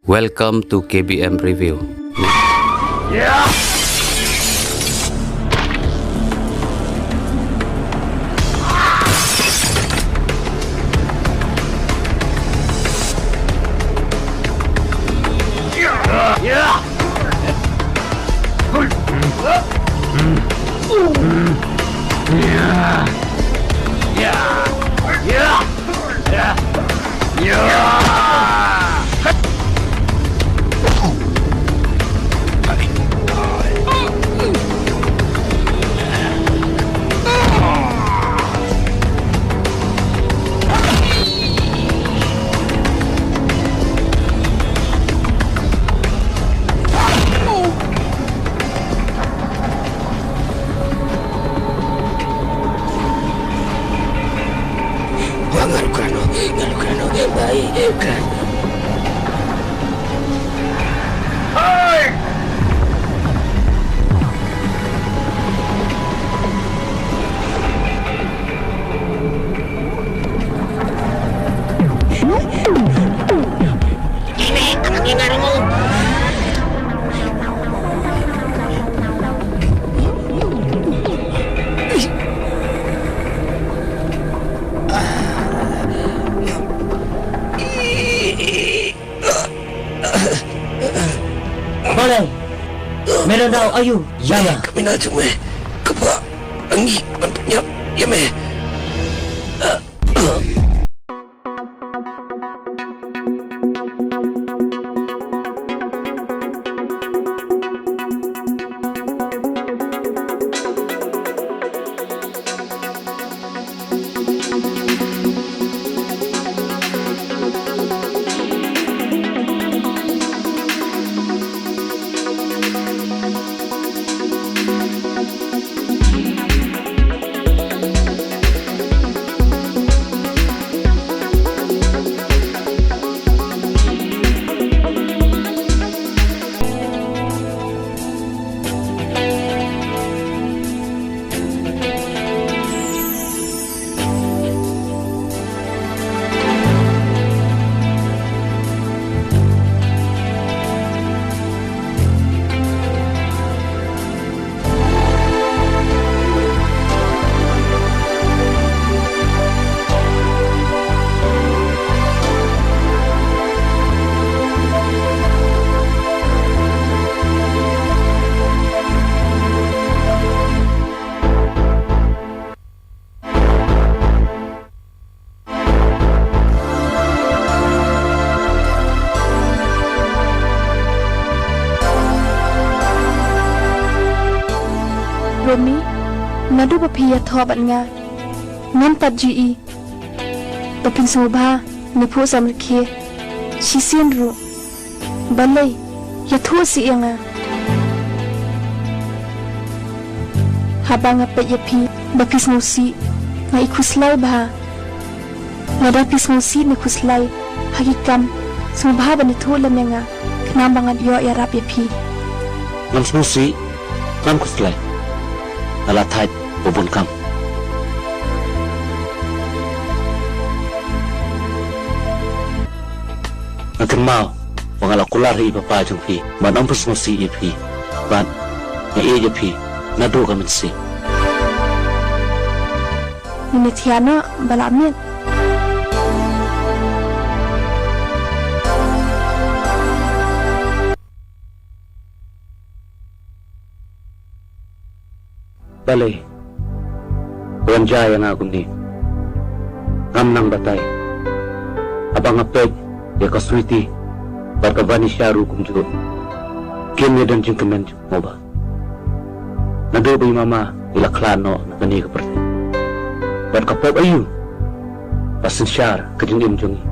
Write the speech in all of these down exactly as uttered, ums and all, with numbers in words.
Welcome to K B M Review. Nga ruh ka no, nga ruh ka no, bai ka. Balei? Me don daw aïu ïa nga? Ka mina jong me kaba ngi ban pynïap ïa me. Romi, naduh ba phi ïathoh bad nga, ngam pat ju ïohi ba phin sngewbha ne phuh samrkhie shisien ruh. Balei, ïathuh seh ïa nga. Haba nga peit ïa phi ba phi sngewsih, nga i khuslai bha. Lada phi sngewsih ne khuslai ha ki kam, sngewbha ban ïathuh lem ïa nga, khnang ba ngan ïoh ïarap ïa phi. Ngam sngewsih, ngam khuslai. Nga la thait ba bun kam. Nga kynmaw ba nga la kular ha i papa jong phi ban ym pynsngewsih ïa phi. Bad nga ïeit ïa phi naduh ka mynsiem. Ngin ïa thiah noh ba lah miet. Balei, wan jia ïa nga kumne. Ngam nang batai. Haba nga peit ïa ka Sweety bad ka Vanisha ruh kumjuh, kim ïa don jingkmen jong nga ba naduh ba i mama i la khlad noh na kane ka pyrthei. Bad ka pop aïu ba synshar ka jingim jong ngi.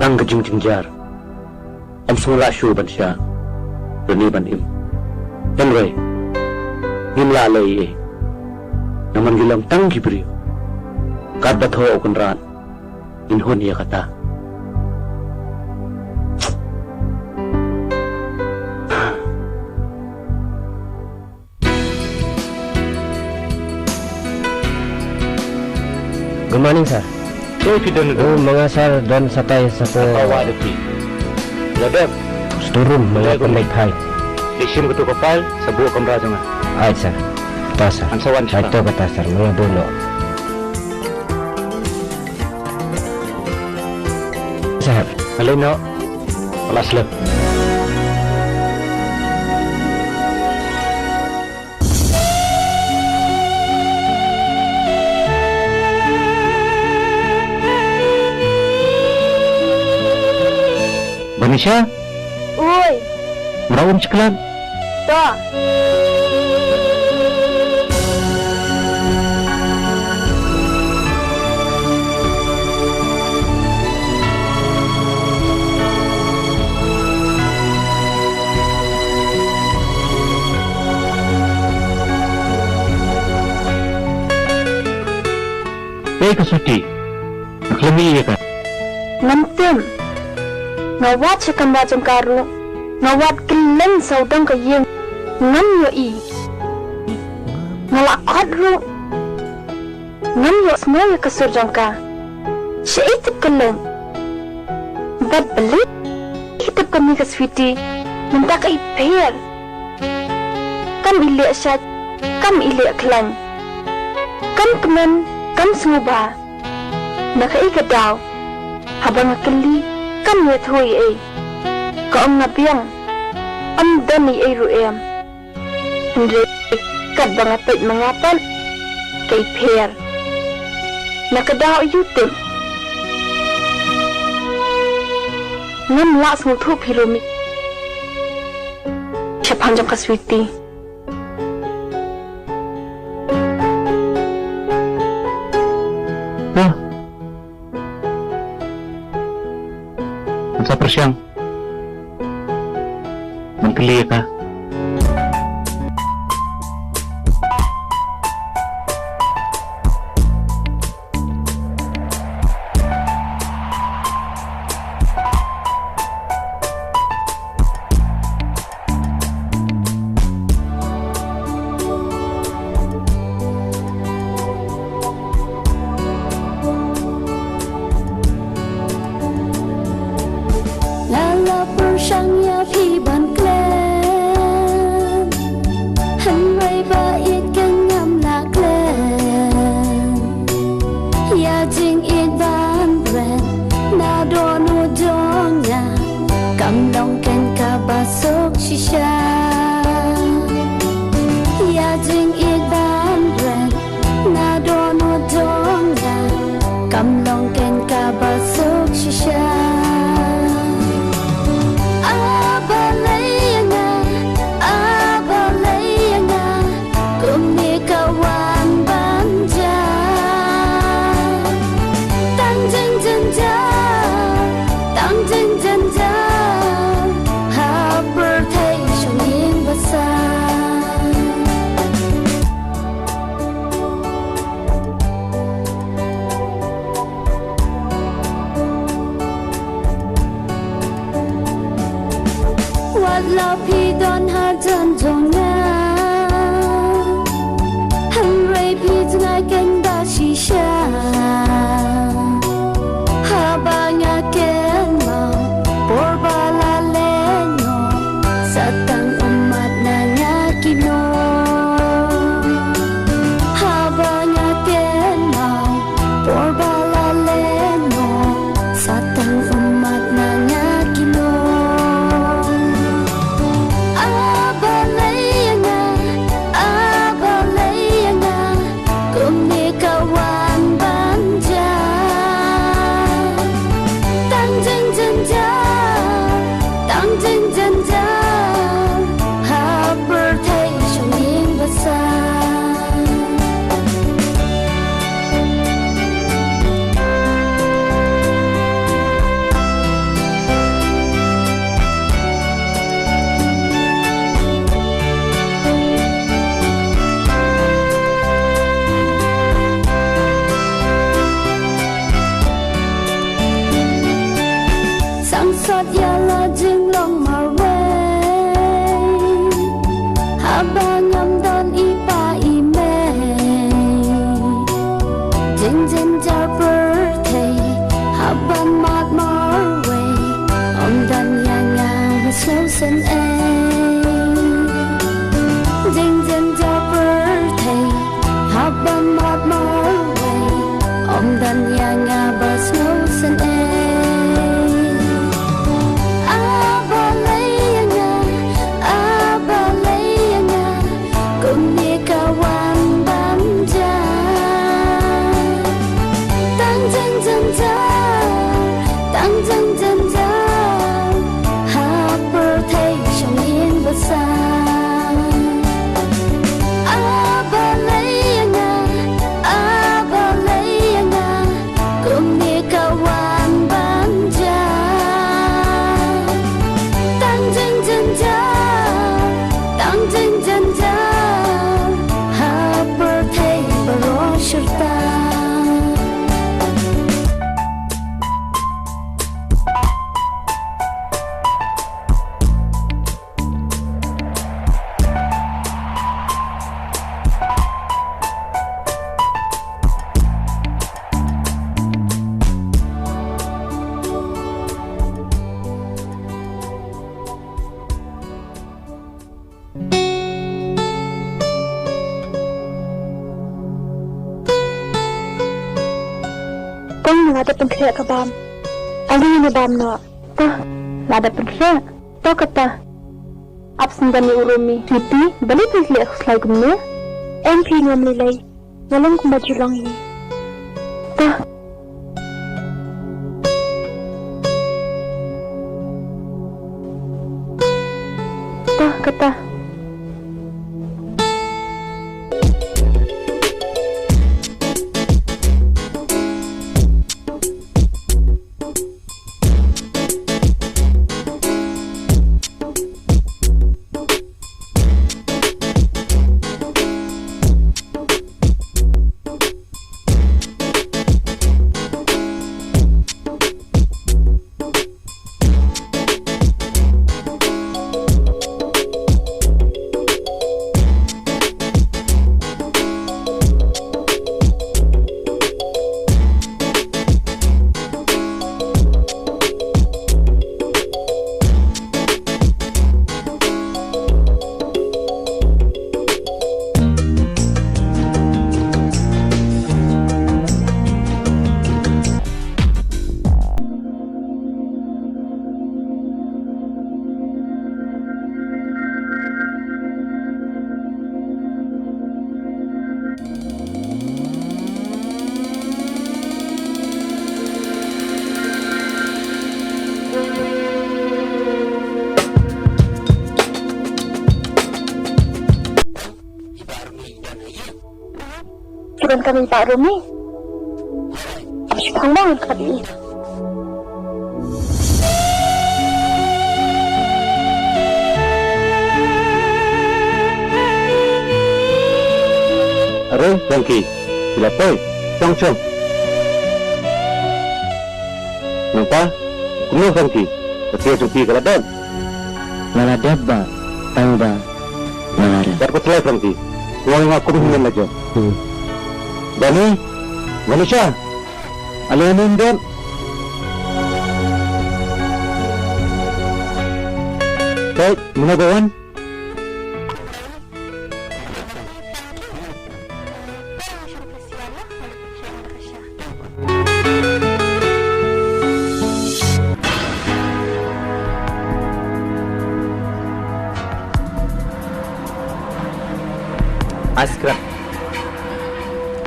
Tang ka jingjynjar. Ym sngewlah shuh ban shah lane ban im. Hynrei ngim lah leh ei ei. Namar ngi long tang ki briew. Katba thoh u kynrad, ngin hun ïa kata. Good morning, sir. Oi, phi don, don. Oh, ma nga, sir, don shatai shapoh. Shapoh wad phi. La dep. Store room, ma nga pynleit file. Dei shim katu ka file, sa buh kamra jong nga. Ai sir. Ta sir. An sa wan. Ai to kata sir, ma nga buh noh. Sir. Alai noh. Last lap. Banisha? Oi. Mara um chiklat. To. Ei ka Sweety, nga khlem ïa ka. Ngam tip. Nga wad sha kamra jong ka ruh. Nga wad kylleng sawdong ka ïing. Ngam ïohi. Nga la khot ruh. Ngam ïohsngew ïa ka sur jong ka. Shaei tip ka leit. Bad balei tip kane ka Sweety. Mynta ka i pher. Kam i leh shait, kam i leh khlaiñ. Kam kmen, kam sngewbha. Na kaei ka daw. Haba nga kylli, kam ïathuh ei ei. Ka ong nga biang. Ym don ei ei ruh em. Hynrei katba nga peit ma nga pat, ka i pher. Na ka daw ïa u tip. Ngam lah sngewthuh phi ruh mi. Shaphang jong ka Sweety. Hah? Ngan sa pyrshang. Ngan kylli ïa ka. Nga la pyrshang ïa phi ban klet, hynrei ba ïeit ka ngam lah klet. Ïa jingïeit ban bret, na don u jong nga, kam long keiñ kaba suk shisha. Ïa jingïeit ban bret, na don u jong nga, kam long keiñ kaba suk shisha. A balei ïa nga, a balei ïa nga, kumne ka wan ban jia. Tang jingjynjar, tang jingjynjar, ha pyrthei shongïing basa. Wat la phi don hajan jong nga, hynrei phi jngai keiñ ba shisha. Haba nga kynmaw por ba la leit noh, sa tang ummat na nga kino. Haba nga kynmaw por ba la leit noh, sa tang ummat na nga kino. A balei Sien ei. Jing jin ja pyrthei haba map marwei, ym don ïa nga ba sngewsien ei. A balei ïa nga, a balei ïa nga, kumne ka wan ban jia. Tang jing jynjar, tang jing jynjar ha pyrthei shongin ba san. A balei ïa nga, a balei ïa nga, kumne ka wan ban jia. Tang jing jynjar, tang jing jynjar ha pyrthei baroh shirta. Kong, nga la dep pynkhreh ka bam. Ale ngin ïa bam noh. To, la dep pynkhreh. To kata. Ap sngewbha ïa u Romi. Sweety, balei phi leh khuslai kumne? Em phi, ngam lei lei. Nga long kumba ju long hi. To. To kata. Ki ban kami Bah Romi. Shi phong bang ka di. Are, Frankie, phi la poi, shong shong. Nangta, kumno Frankie? Ka kyiad jong phi ka la dep? Nga la dep bah, tang ba nga la dep. Dep ka tlai Frankie. Nga ong nga kum hynmen la jong. Hmm. Dani, Vanisha. Ale nym dep. Peit, mano ba wan? Ice cream.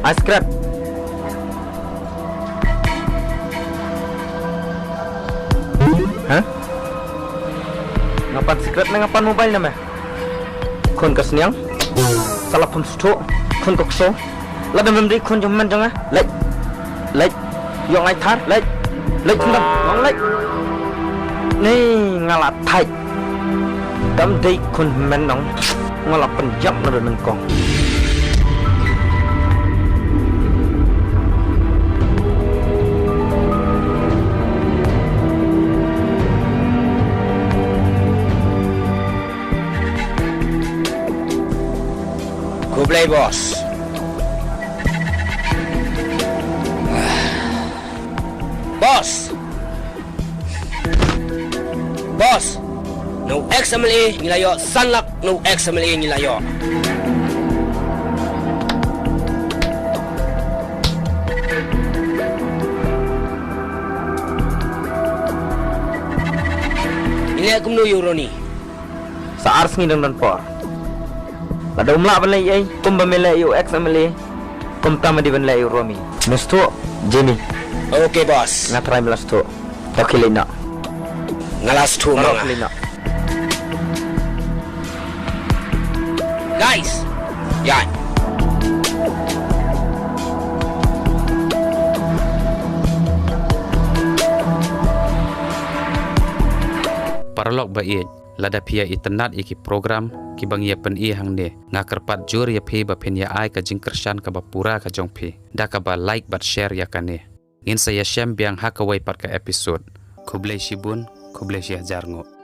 Ice cream. Ha? Nga pan secret ne nga pan mobile ne me? Khun ka sniang. Sala phone suthu. Khun ka kso. La bem bem dei khun jong men jong nga. Leit. Leit. Ïoh ngai thar. Leit. Leit khun dang. Ong leit. Ni nga la thait. Kam dei khun men nong. Nga la pynjah na nyngkong. Khublei boss. Boss. Boss. Na u ex M L A ngi la ïoh san lak, na u ex M L A ngi la ïoh. Ngi leh kumno ïa u Ronnie? Sa ar sngi dang don por. Lada um lah ban leh ei, kumba me leh ïa u ex M L A, kumta me dei ban leh ïa u Romi. Me sngewthuh, Jimmy? Okay, boss. Nga trai me la sngewthuh. Tau khie leit noh. Nga la sngewthuh ma nga. Khie leit noh. Guys, ïa. Paralok ba ïeit, lada phi ïa itynnad ïa ki program kiba ngi ïa pyni hangne, nga kyrpad jur ïa phi ba phin ïa ai ka jingkyrshan kaba pura ka jong phi da kaba like bad share ïa kane. Ngin sa ïashem biang ha kawei pat ka episode. Khublei shibun, khublei shihajar nguh.